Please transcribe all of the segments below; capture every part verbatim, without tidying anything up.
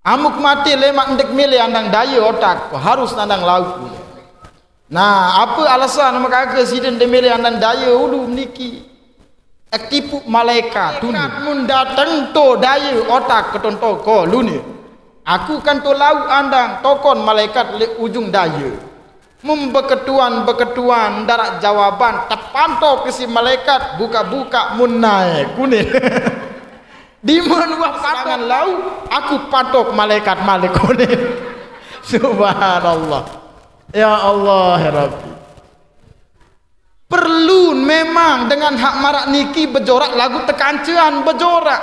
Amuk mate lemaq ndeq mele andang daye otak, harus nandang lauq. Nah, ape alasan maka ke side ndeq mele andang daye ulu niki? Ektipu malaekat tuni. Mun dateng to daye otak keton toko luni. Aku kan to lauq andang tokon malaekat leq ujung daye. Membeketuan-beketuan ndaraq jawaban, tepantok isiq malaekat, buka-buka mun nae kune. Dimen wah patongan lauq, aku patok malaekat malik kune. Subhanallah. Ya Allah, ya Rabbi. Perlu memang dengan hak maraq niki bejoraq laguq tekancean bejoraq.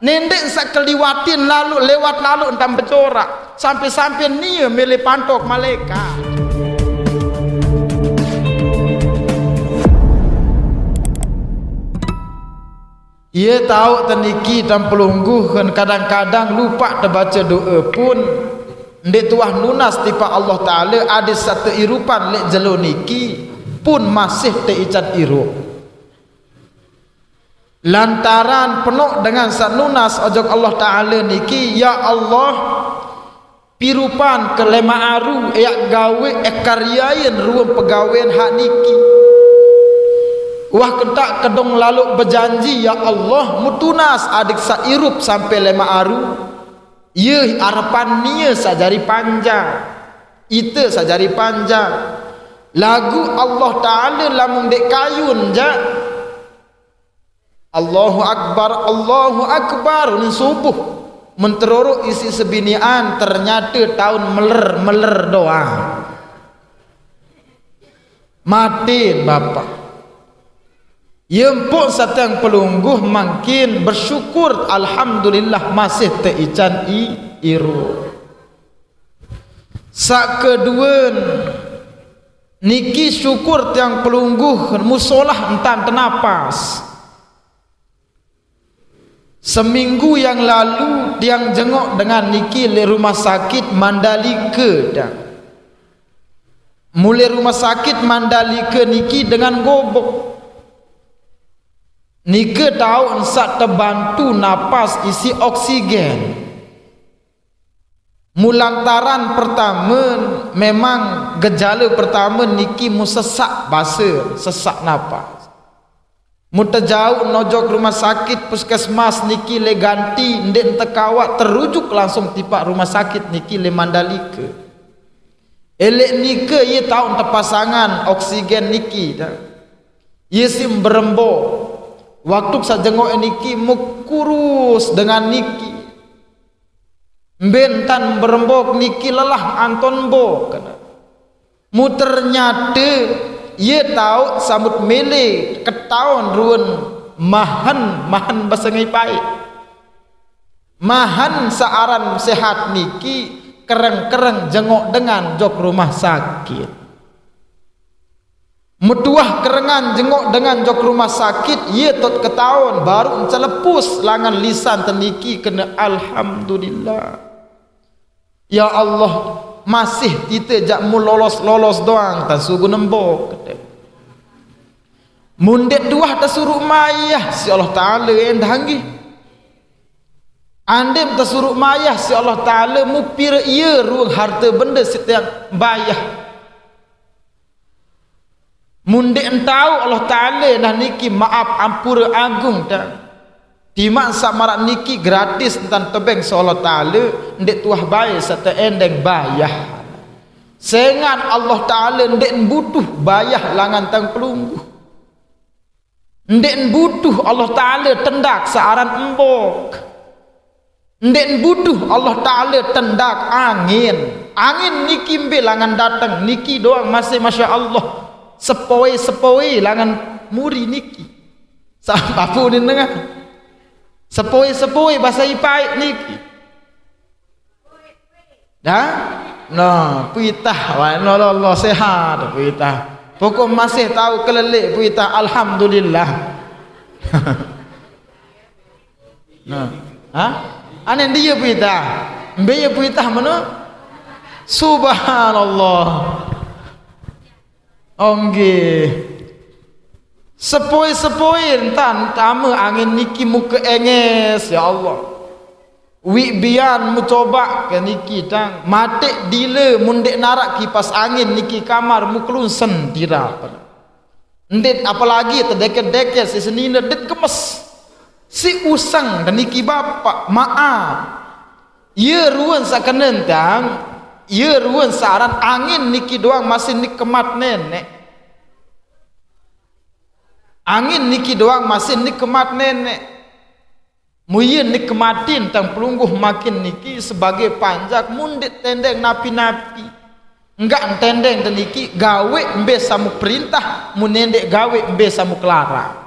Nendeq saq keliwatin laluq lewat laluq entan bejoraq. Sampe-sampe nie mele pantok malaekat. Ie taoq teniki tan pelungguh, kan kadang-kadang lupaq tebace doe pun ndeq tuah nunas tipaq Allah Taala adeq saq teirupan leq jelo niki pun masih teican irup. Lantaran penoq dengan saq nunas ojok Allah Taala niki, "Ya Allah, pirupan ke lemaq aru eaq gawe ekaryain ruen pegawean haq niki. Wah kentaq kedong laloq bejanji, ya Allah, mutunas adeq saq irup sampe lemaq aru." Ie arepan nie saq jari panjang, ite saq jari panjang. Laguq Allah Taala lamun ndeq kayun jaq, Allahu Akbar, Allahu Akbar, ulun subuh. Menterorok isiq sebinian, ternyate taun meler-meler doang. Matin, Bapak. Ie mpuk sateng pelungguh mangkin bersyukur, alhamdulillah, masih teican i-, irup. Saq keduen, niki syukur tiang pelungguh musolah entan tenapas. Seminggu yang lalu, tiang jengok dengan niki leq rumah sakit Mandalika, dah. Mule rumah sakit Mandalika niki dengan gobok. Nike taoq saq tebantu napas isiq oksigen. Mulantaran pertame, memang gejale pertame niki musesak base, sesak napas. Mun tejauq nojok rumah sakit puskesmas niki leq Ganti, ndeq tekawak terujuk langsung tipaq rumah sakit niki leq Mandalika. Eleq nike ie taoq tepasangan oksigen niki, dah. Ie siq berembok. Waktu saq jengok niki mekurus dengan niki. Mbe ntan berembok niki lelah anton mbok, kene. Mu ternyate ie taoq sambut mele ketaon ruen mahen, mahen base ngai paiq. Mahen saq aran sehat niki kereng-kereng jengok dengan jok rumah sakit. Metuah kerengan jengok dengan jok rumah sakit, ie tot ketaon baruq ncelepus langan lisan teniki kene alhamdulillah. Ya Allah, masih ite jaq mu lolos-lolos doang tan sugu nembok, kete. Mun ndeq tuah tesuruq mayah siq Allah Taala endah nggih. Andem tesuruq mayah siq Allah Taala, mupire ie rueng harte bende siq tiang bayah. Mun ndeq entauq Allah Taala nah niki maap ampure agung, dah. Timaq saq maraq niki gratis entan tebeng siq Allah Taala, ndeq tuah bae saq teendeng bayah. Sengaq Allah Taala ndeq butuh bayah langan tang pelungguh. Ndeq butuh Allah Taala tendak saq aran embok. Ndeq butuh Allah Taala tendak angin. Angin niki mbe langan dateng, niki doang masih masya Allah. Sepoe-sepoe langan muri niki. Saq papuq ni nengah. Sepoe-sepoe base ipaiq niki. Dah? Nah, puitah wae, no, Allah sehat puitah. Pokok masih taoq keleleq puitah, alhamdulillah. Nah, ha? Ane ndie puitah? Mbe ie puitah meno? Subhanallah. Oh nggih. Sepoe-sepoe entan tame angin niki muke enges, ya Allah. Wi bian mu coba ke niki tang, matek dile mun dek narak kipas angin niki kamar mu kelunsen tira. Ndet apalagi tedeket-deket si senine det gemes. Si usang dan niki bapak, maaf. Ye ruen sakenen tang, ye ruen saran angin niki doang masih nikmat nenek. Angin niki doang masih nikmat nenek. Mu ye nikmatin tang pelungguh makin niki sebagai panjak, mun dek tendeng napi-napi. Enggak tendeng teniki gawe mbe samu perintah, mun nendek gawe mbe samu kelarang.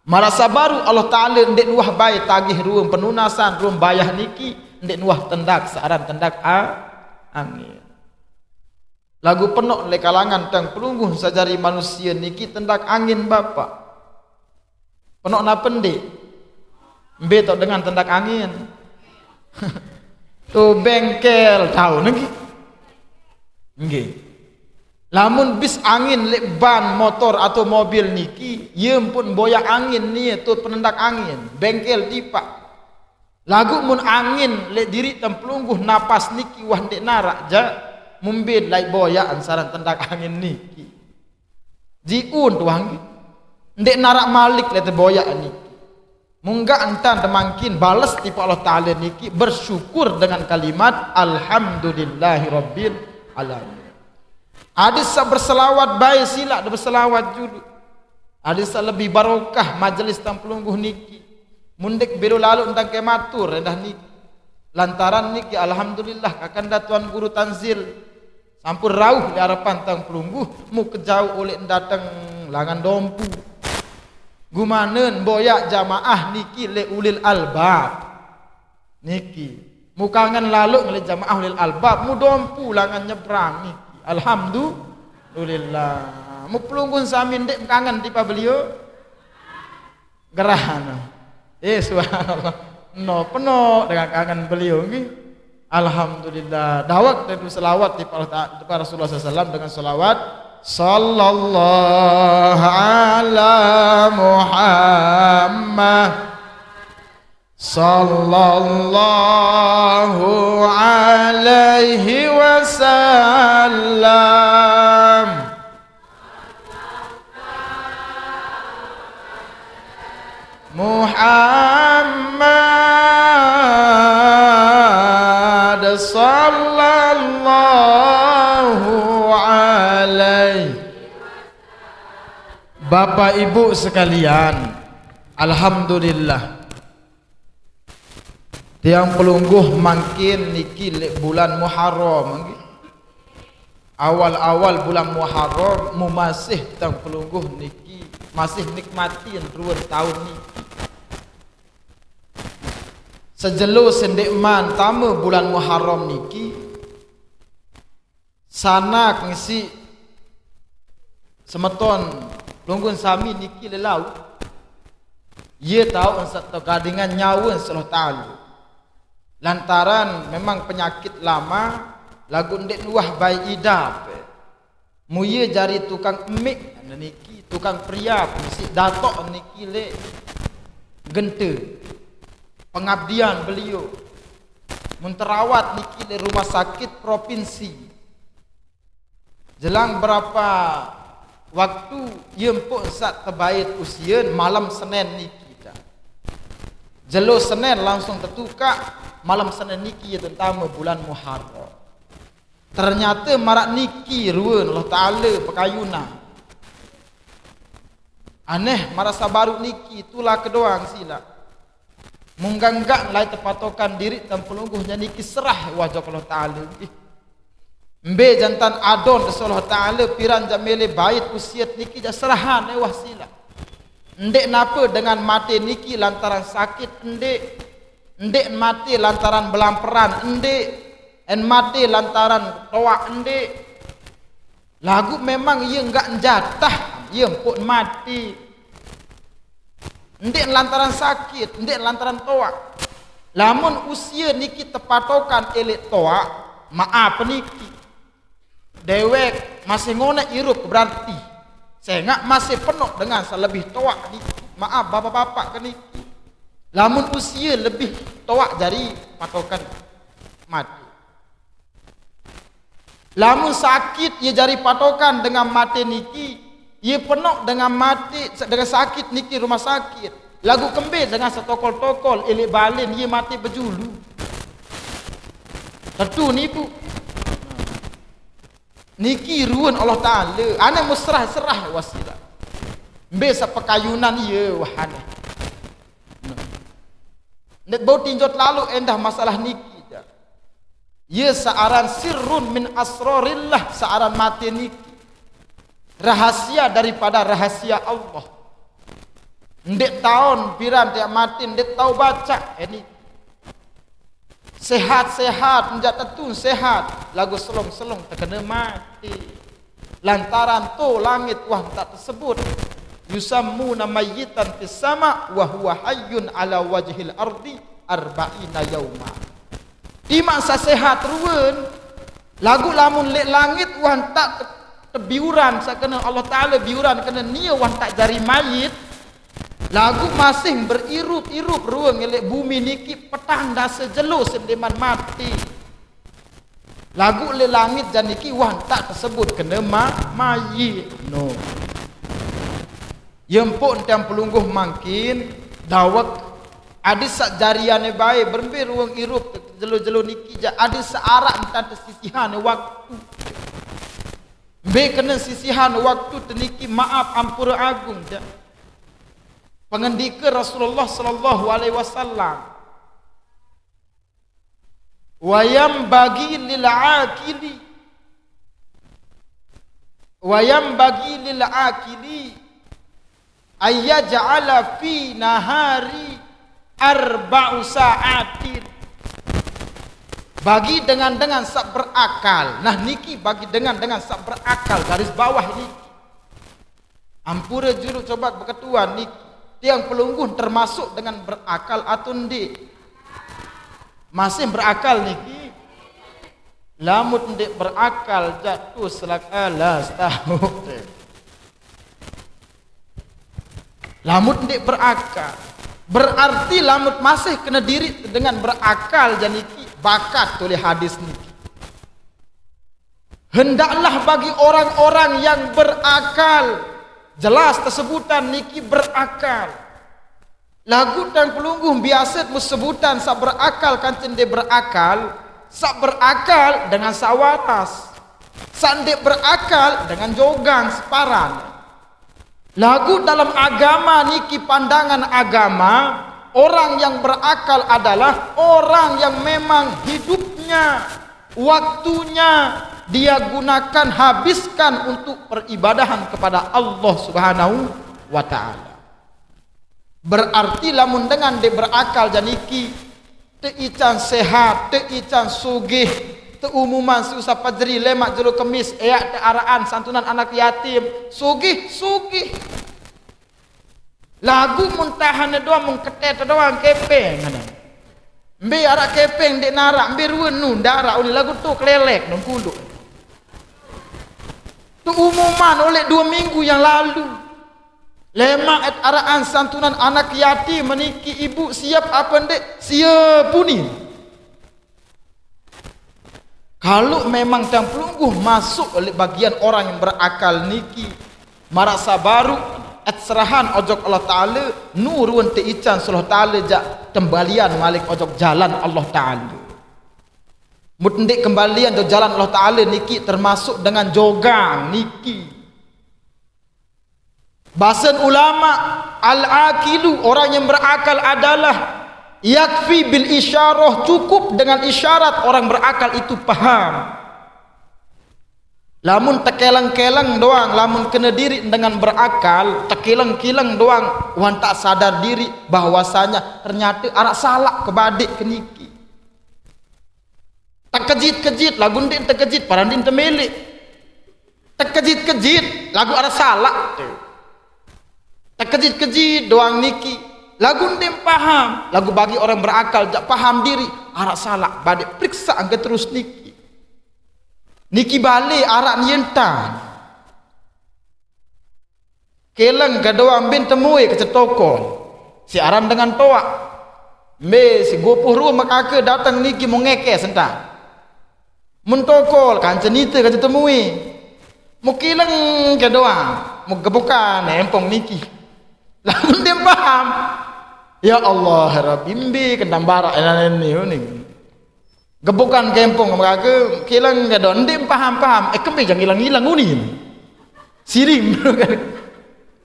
Marasa baru Allah Ta'ala ndek nuah bai tagih ruang penunasan, ruang bayah niki, ndek nuah tendak searan tendak a-, angin. Lagu penok le kalangan tang pelungguh sajari manusia niki tendak angin bapak. Penok napa ndik? Mbe tok dengan tendak angin? Tu bengkel, tahu niki? Nggih. Lamun bis angin lek ban motor atau mobil niki, ye pun boyak angin ni tu penendak angin, bengkel tipak. Lagu mun angin lek diri tang pelungguh napas niki wah ndek narak ja, mumbin lai boyak ansaran tendak angin niki. Jiun tuang nggih. Ndek narak malik lek teboyak niki. Munggah entan temangkin bales tipe Allah Ta'ala niki bersyukur dengan kalimat alhamdulillahirabbil alamin. Hadis sa berselawat bae silak de berselawat julu. Hadis sa lebih barokah majelis tang pelungguh niki. Mundek belo lalu entang ke matur endah niki. Lantaran niki alhamdulillah kakanda Tuan Guru Tanzil. Sampun rauh di harapan tang pelungguh, mu kejau oleh dateng langan dompu. Gumanen boyak jamaah niki le ulil albab. Niki. Mu kangen lalu ngele jamaah ulil albab, mu dompu langan nyebrang niki. Alhamdulillah. Mu pelungguh sami ndek kangen tipa beliau. Gerahana. Eh, subhanallah. No, penuh dengan kangen beliau nggih. Alhamdulillah. Dawak tentu selawat di para, di para Rasulullah sallallahu alaihi wasallam dengan selawat sallallahu ala Muhammad. Sallallahu alaihi wasallam. Muhammad sallallahu alaihi. Bapak Ibu sekalian, alhamdulillah. Tiang pelungguh mangkin niki lek bulan Muharram nggih. Awal-awal bulan Muharram mu masih tang pelungguh niki masih nikmatin ruan taun niki. Sejelo sendek man tama bulan Muharram niki, sanak ngisi semeton pelungguh sami niki lelau. Ye tau ensat tau gadingan nyawa seloh talu. Lantaran memang penyakit lama, lagu ndek nuah bai idap. Mu ye jari tukang emik niki, tukang periap, ngisi datok niki le gente. Pengabdian beliau mun terawat niki le rumah sakit provinsi. Jelang berapa waktu ye empuk sat tebait usian malam Senin niki dah. Jelo Senin langsung tetukak, malam Senin niki ye tentama bulan Muharram. Ternyata marak niki ruan Allah Ta'ala pekayunan. Aneh marasa baru niki tulah kedoang sila. Mungganggak lai tepatokan diri tang pelungguhnya niki serah wajah Allah Ta'ala. Ih. Mbe jantan adon ke Allah Ta'ala piran jak mele bait usiat niki jak serahan eh wah sila. Ndek napa dengan mate niki lantaran sakit ndek. Ndek mate lantaran belamperan ndek. En mate lantaran toak ndek. Lagu memang ye enggak njatah, ye empuk mati. Ndek lantaran sakit, ndek lantaran toak. Lamun usia niki tepatokan elek toak, maaf niki. Dewek masih ngonek irup berarti. Sengak masih penuh dengan selebih toak niki. Maaf bapak-bapak ke niki. Lamun usia lebih toak jari patokan mati. Lamun sakit ye jari patokan dengan mati niki, ye penok dengan mati, dengan sakit niki rumah sakit. Lagu kembe dengan setokol-tokol, elek balen ye mati bejulu. Tentu nipu. Niki ruen Allah Taala, ane musrah-serah wasilah. Mbe sepekayunan ye wahane. Ndeq bau tinjot lalu endah masalah niki, ja. Ye searan sirrun min asrarillah, searan mati niki. Rahasia daripada rahasia Allah. Ndeq taon piran tiap mati, ndeq tau baca, eh, niki. Sehat-sehat, njak tetun sehat, lagu selong-selong tekene mati. Lantaran to langit wah tak tersebut. Yusammuna mayyitan fis sama wa huwa hayyun ala wajhil ardi arba'ina yauma. Timaq saq sehat ruen, laguq lamun leq langit wah tak te-, tebiuran, saq kene Allah Taala biuran kene nie wah tak jari mayit, laguq masih berirup-irup ruen leq bumi niki petang dase jelo sendeqman mati. Laguq leq langit jaq niki wah tak tesebut kene ma-, mayit. No. Ye empuk tiang pelungguh mangkin, dawek, ade saq jariane bae, berembe rueng irup jelo-jelo niki jaq ade saq araq entan tesisihan waktu. Mbe kene sisihan waktu teniki maaf ampure agung jaq. Pengendike Rasulullah sallallahu alaihi wasallam. Wa yambagi lil aqili, wa yambagi lil aqili ayyaj'ala fi nahari arba'u sa'atin. Bagi dengan-dengan saq berakal. Nah, niki bagi dengan-dengan saq berakal, garis bawah niki. Ampure julu coba beketuan niki. Tiang pelungguh termasuk dengan berakal atau ndik? Masih berakal niki? Lamun ndik berakal, jatuh selak alas tahu. Lamun ndik berakal. Berarti lamun masih kene diriq dengan berakal jaq niki, bakat tulih hadis niki. Hendaklah bagi orang-orang yang berakal. Jelas tesebutan niki berakal. Laguq tiang pelungguh biase mesebutan saq berakal kance ndeq berakal, saq berakal dengan saq waras, saq ndeq berakal dengan jogang separan. Laguq dalem agama niki, pandangan agama, orang yang berakal adalah orang yang memang hidupnya, waktunya dia gunakan, habiskan untuk peribadahan kepada Allah Subhanahu wa Ta'ala. Berarti lamun dengan ndeq berakal jaq niki, te ican sehat, te ican sugih, te umuman siq Usah Pajeri, lemaq jelo Kemis, eaq te araqan santunan anak yatim, sugih, sugih. Laguq mun tahanne doang, mun ketete doang kepeng, aduh. Mbe araq kepeng ndeq naraq, mbe ruen nu ndaraq uni, laguq to kelelek nun kuluq. Tu umuman oleh dua minggu yang lalu. Lemaq et araqan santunan anak yatim meniki, ibu siap apa ndeq? Siap uni. Kalau memang tiang pelungguh masuk oleh bagian orang yang berakal niki, maraq saq baruq et serahan ojok Allah Taala, nu ruen te ican solah Taala jaq kembalian malik ojok jalan Allah Taala. Mut ndeq kembalian ojok jalan Allah Taala niki termasuk dengan jogang niki. Basen ulama, al-aqilu, orang yang berakal adalah yakfi bil isyarah, cukup dengan isyarat orang berakal itu paham. Lamun tekeleng-keleng doang, lamun kene diri dengan berakal, tekeleng-keleng doang, wan tak sadar diri bahwasanya ternyata araq salaq kebadeq keniki. Tekejit-kejit, laguq ndeq tekejit, paran ndeq temeleq. Tekejit-kejit, laguq araq salaq. Tekejit-kejit doang niki, laguq ndeq paham. Laguq bagi orang berakal, jaq paham diri, araq salaq, badeq periksa angke terus niki. Niki bale araq nientan. Keleng ke doang bin temue kecetokol. Si aran dengan toaq. Mbe si gopoh rue mekake dateng niki mengekes enta. Mentokol kanca nite kanca temue. Mukileng ke doang, mugebukan empong niki. Lamun ndeq paham. Ya Allah, Rabbi, mbe kendang barak enan ni, ni. Gebukan kempong mekake, kileng ke doang, ndeq paham-paham. Eh, kembe jang ngilang-ngilang uni. Sirim.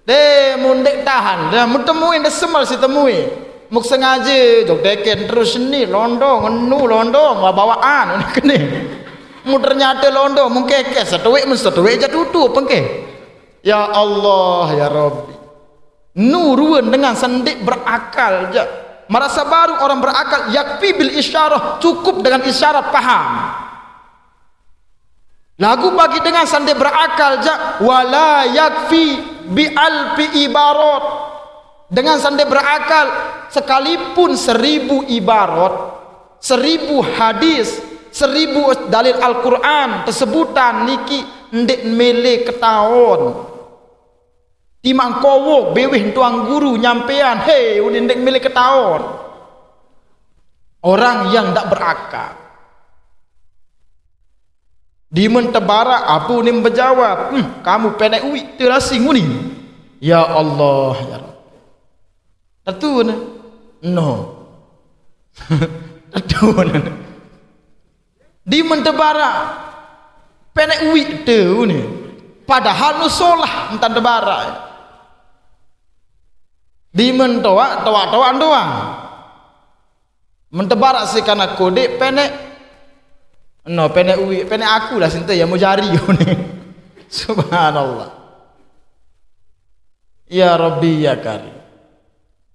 De, mun ndeq tahan, de, mun temue, de semel si temue. Muk sengaje, jok deken terus seni, londo, ngenu, londo, nggak bawaan, kene. Mun ternyate londo, mun kekes, setuwek, mun setuwek jaq tutup, engke. Ya Allah, ya Rabbi. Nu ruen dengan saq ndeq berakal jaq. Merasa baru orang berakal, yakfi bil isyarah, cukup dengan isyarat paham. Laguq bagi dengan saq ndeq berakal jaq, wala yakfi bi alfi ibarat. Dengan saq ndeq berakal, sekalipun seribu ibarat, seribu hadis, seribu dalil Al-Qur'an tesebutan niki ndeq mele ketaon. Timaq kowoq biwih tuan guru nyampean, he, unin ndeq mele ketaon. Orang yang ndak berakal. Dimen tebarak, ape unin bejawab, "Hmm, kamu peneq uiq te lasing unin." Ya Allah, ya Rabb. Tetu ne. No. Tetu ne. Dimen tebarak, peneq uiq te unin. Padahal nu solah entan tebarak. Dimen toaq, toaq-toaq doang. Men tebarak siq kanak kodeq peneq, no, peneq uiq, peneq aku lah sinte ya mujari unin. Subhanallah. Ya Rabbi ya Karim.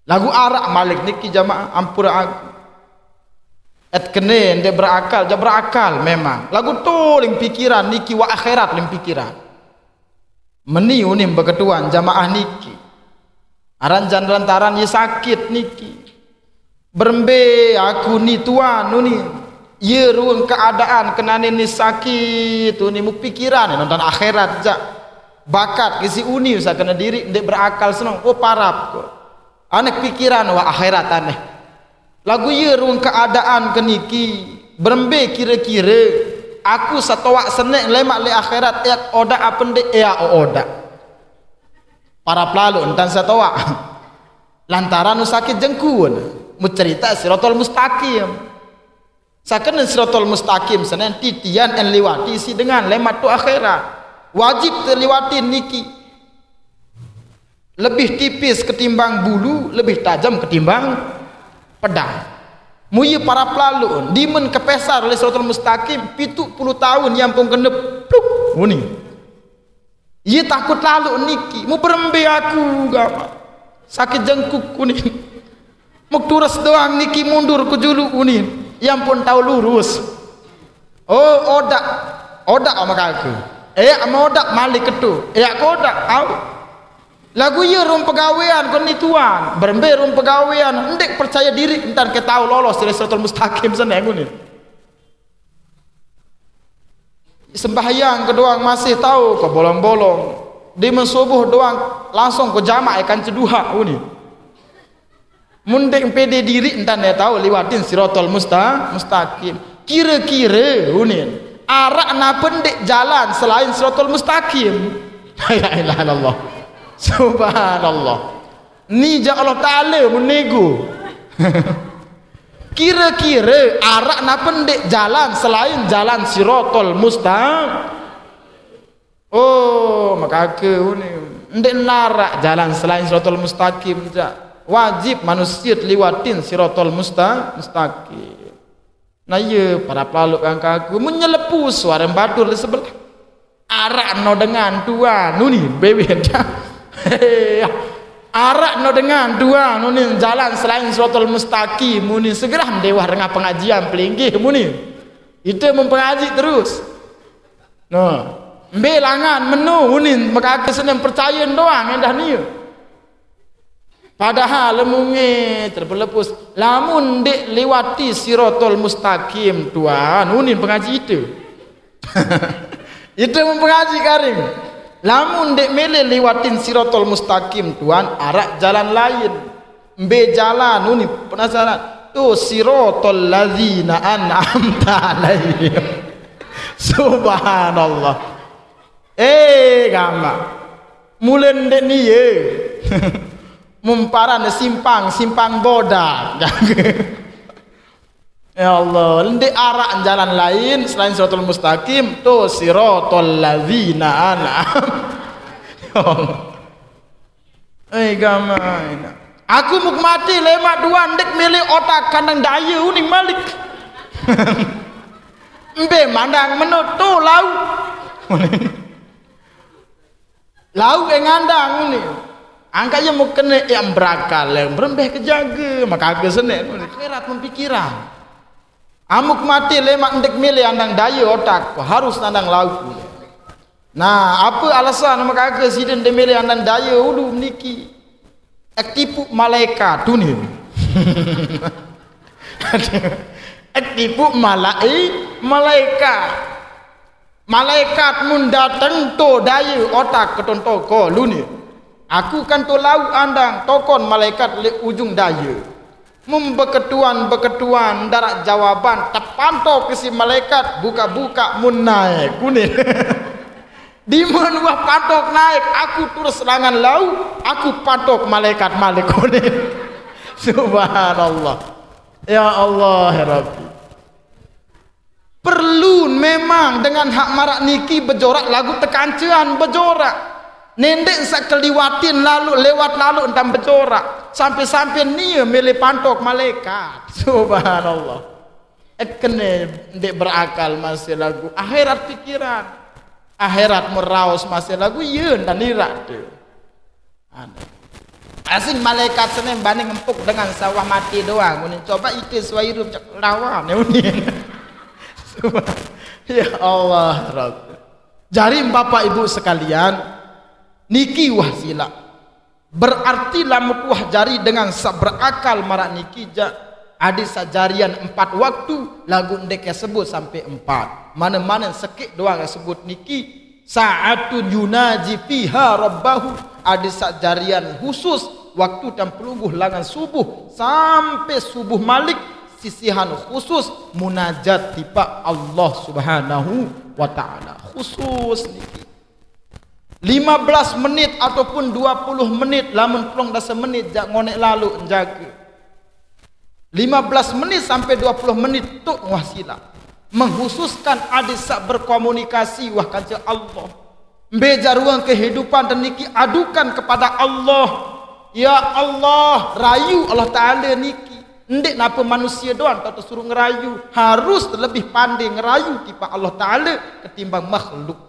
Laguq araq malik niki jamaah, ampure aku. Et kene ndeq berakal, jaq berakal memang. Laguq to ling pikiran niki wah akhirat ling pikiran. Meni unin beketuan jamaah niki. Aran jan lantaran ie sakit niki. Berembe aku ni tuan unin. Ie ruen keadaan kenane ni sakit unin, muq pikiran nonton akhirat jaq. Bakat gisi unin saq kene diriq ndeq berakal seneng. Oh, parap ko. Aneh pikiran wah akhirat aneh. Laguq ie ruen keadaan keniki, berembe kire-kire aku setoaq seneq lemaq leq akhirat, eaq odaq ape ndeq eaq odaq. Parap laloq entan setoaq. Lantaran nu sakit jengkun, mucerita siratal mustaqim. Sakene siratal mustaqim senen titian en liwati siq dengan lemaq tu akhirat. Wajib teliwatin niki. Lebih tipis ketimbang bulu, lebih tajam ketimbang pedang. Mu ie parap laloq, dimen kepesar leq siratal mustaqim, pitu puluh taun ie ampun genep, pluk, muni. Ie takut laloq niki, mu berembe aku gamaq. Sakit jengkuk unin. Muk tures doang niki mundur ke juluq unin. Ie ampun tao lurus. Oh, odaq. Odaq ame kake. Eaq ame odaq malik ketu. Eaq ke odaq, au. Laguq ie ruen pegawean keni tuan. Berembe ruen pegawean, ndeq percaye diriq entan ke tao lolos dari siratal mustaqim seneng unin. Sembahyang ke doang masih tao ke bolong-bolong. Dimen subuh doang langsung ke jamaq eq kance duhaq unin. Mun ndeq pede diriq entan ne tao liwatin siratal musta-, mustaqim. Kire-kire unin araq nape ndeq jalan selain siratal mustaqim? La ilaha illallah. Subhanallah. Ni jaq Allah Taala menego. Kire-kire araq nape ndeq jalan selain jalan siratal musta-, oh, mekake unin. Ndeq naraq jalan selain siratal mustaqim jaq. Wajib manusie teliwatin siratal musta-, mustaqim. Nah, ie parap laloq kangkaku, mun nyelepu suare batur di sebelah. Araq no dengan tuan, unin, bebe. Araq no dengan tuan, unin, jalan selain siratal mustaqim, unin, segera ndewah rengah pengajian pelinggih, unin. Ite mempengaji terus. No. Mbe langan meno unin, mekake seneng percaye doang endah nie. Padahal lemunge terpelepus, lamun ndeq liwati siratal mustaqim, tuan, unin pengaji ite. Ite mempengaji karing. Lamun ndeq mele liwatin siratal mustaqim, tuan, araq jalan lain. Mbe jalan unin, penasaran? Tu siratal ladzina an'amta alaihim. Subhanallah. Eh, gamaq. Mula ndeq nie. Mumparan simpang, simpang boda. Ya Allah, ndeq araq jalan lain selain siratal mustaqim, tu siratal ladzina an'am. Ya Allah. Eh, gamaq. Aku muk mati lemaq dua ndeq mele otak kandang daye uning malik. Mbe mandang meno tu lauq. Lauq e ngandang uning. Angkaq ye muk kene yang berakal, yang berembeh kejage, maka ke senek uning. Akhirat mempikiran. Amuk mati lemaq ndeq mele andang daye otak, harus nandang lauq. Nah, ape alesan maka ke side ndeq mele andang daye ulu niki? Ek tipuq malaikat unin. Ek tipuq malai-, malaikat. Malaikat mun dateng to daye otak keton tokol unin. Aku kan to lauq andang tokon malaikat leq ujung daye. Mun beketuan-beketuan ndaraq jawaban, tepantok siq malaikat, bukaq-bukaq mun naeq unin. Dimen wah pantok naeq, aku turus langan lauq, aku pantok malaikat malik unin. Subhanallah. Ya Allah, ya Rabbi. Perlu memang dengan hak maraq niki bejoraq laguq tekancean bejoraq. Nendeq saq keliwatin laluq lewat laluq entan bejoraq. Sampe-sampe nie mele pantok malaikat. Subhanallah. Ekene ndeq berakal masih laguq akhirat pikiran. Akhirat meraos masih laguq ye entan iraq tu. Aneh. Asing malaikat seneng bani ngempuk dengan sawah mati doang. Unin coba ite suai rum cek lawan ya unin. Ya Allah Rabb. Jari Bapak Ibu sekalian, niki wah silaq. Berarti lamun wah jari dengan saq berakal maraq niki jaq, adi saq jarian empat waktu, laguq ndeq kesebut sampai empat. Mane-mane sekeq doang kesebut niki, sa'atun yunaji fiha rabbahu, ade saq jarian khusus, waktu tan pelungguh langan subuh sampai subuh malik, sisihan khusus munajat tipaq Allah Subhanahu wa Ta'ala. Khusus niki. Lima belas menit ataupun dua puluh menit, lamun telung dase menit jaq ngoneq laluq njage. Lima belas menit sampai dua puluh menit tu wah silaq. Mengkhususkan ade saq berkomunikasi wah kance Allah. Mbe jaruang kehidupan dan niki adukan kepada Allah. Ya Allah, rayu Allah Ta'ala niki. Ndeq nape manusie doang tau tesuruh ngerayu, harus lebih pandai ngerayu tipaq Allah Ta'ala ketimbang makhluk.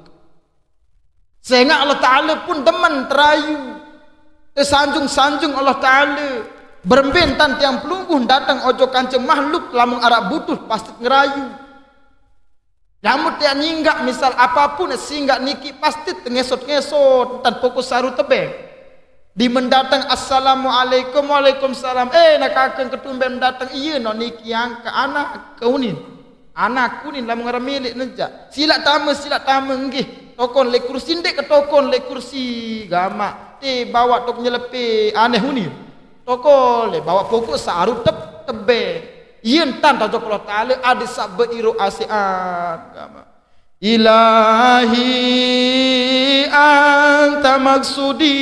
Sengaq Allah Ta'ala pun demen terayu. Tesanjung-sanjung Allah Ta'ala. Berembe entan tiang pelungguh dateng ojok kance makhluk lamun araq butuh pasti ngerayu. Lamun tiang nyinggaq misal apapun singgaq niki pasti tengesot-ngesot entan pokok saru tebeng. Dimen dateng, "Assalamualaikum." "Waalaikumsalam." "Eh, nah kakeng ketumben dateng?" "Iye, no niki angkaq anak ke unin." Anak kunin lamun ngarah milik nejak. "Silaq tame, silaq tame." "Nggih." Tokon leq kursi, ndeq ketokon leq kursi. Gamaq. Te bawaq tok nyelepe, aneh unin. Tokon leq bawaq pokok saru teb-, tebeng. Yen tan tajok Allah Ta'ala, ade saq beiro asean. Gamaq. "Ilahi anta maksudi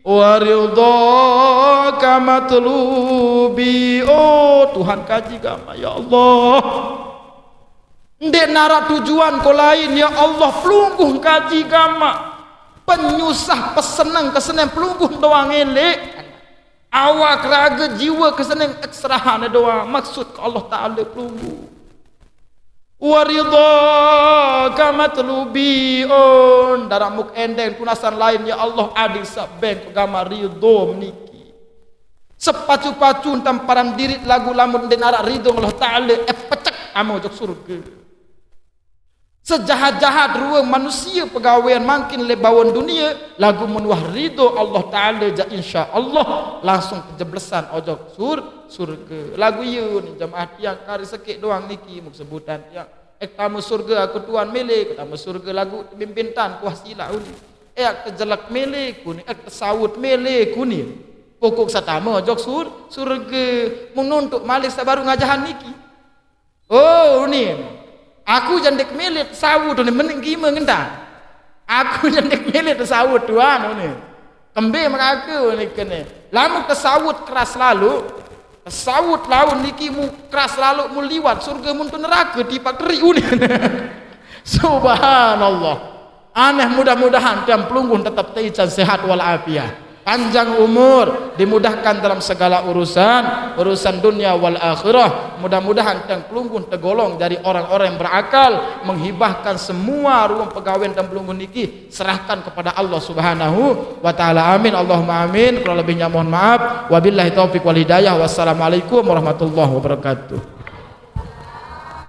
wa ridhaka matlubi." Oh, Tuhan kaji gamaq, ya Allah. Ndeq naraq tujuan ko lain, ya Allah, pelungguh kaji gamaq. Penyusah peseneng keseneng pelungguh doang eleq. Awak rage jiwe keseneng ek serahan doang. Maksud ke Allah Ta'ala pelungguh. "Wa ridhaka matlubi." On, daraq muk endeng tunasan lain, ya Allah, adi saq beng gamaq ridho meniki. Sepacu-pacu entan paran diriq laguq lamun ndeq naraq ridho Allah Ta'ala, eh, pecek tame ojok surge. Sejahat-jahat rue manusie pegawean mangkin leq bawon dunie, laguq mun wah ridho Allah Ta'ala jaq, insya Allah langsung kejeblesan ojok sur-, surge. Laguq iye ni jemaah tiang kari sekeq doang niki muk sebutan tiang. Ek tame surge aku tuan mele, ke tame surge laguq tebimbi entan kuah silaq uni. Ek tejelek mele kuni, ek tesaut mele kuni. Pokok satama ojok sur, surga. Mun nontok malih sabaru ngajahan niki. Oh, unin. Aku jandek milit sawut unin, mending gima ngentang. Aku jandek milit sawut tuan unin. Kembe maka aku unin kene. Lamun kesawut keras lalu, kesawut laun niki mu keras lalu mu liwat surga mun tu neraka tipak teri unin. Subhanallah. Aneh, mudah-mudahan tiang pelungguh tetap teican sehat wal afiat. Panjang umur, dimudahkan dalam segala urusan, urusan dunia wal akhirah. Mudah-mudahan tiang pelungguh tergolong dari orang-orang yang berakal, menghibahkan semua ruang pegawai dan pelungguh niki serahkan kepada Allah Subhanahu wa taala. Amin, Allahumma amin. Kurang lebihnya mohon maaf. Wabillahi taufik wal hidayah. Wassalamualaikum warahmatullahi wabarakatuh.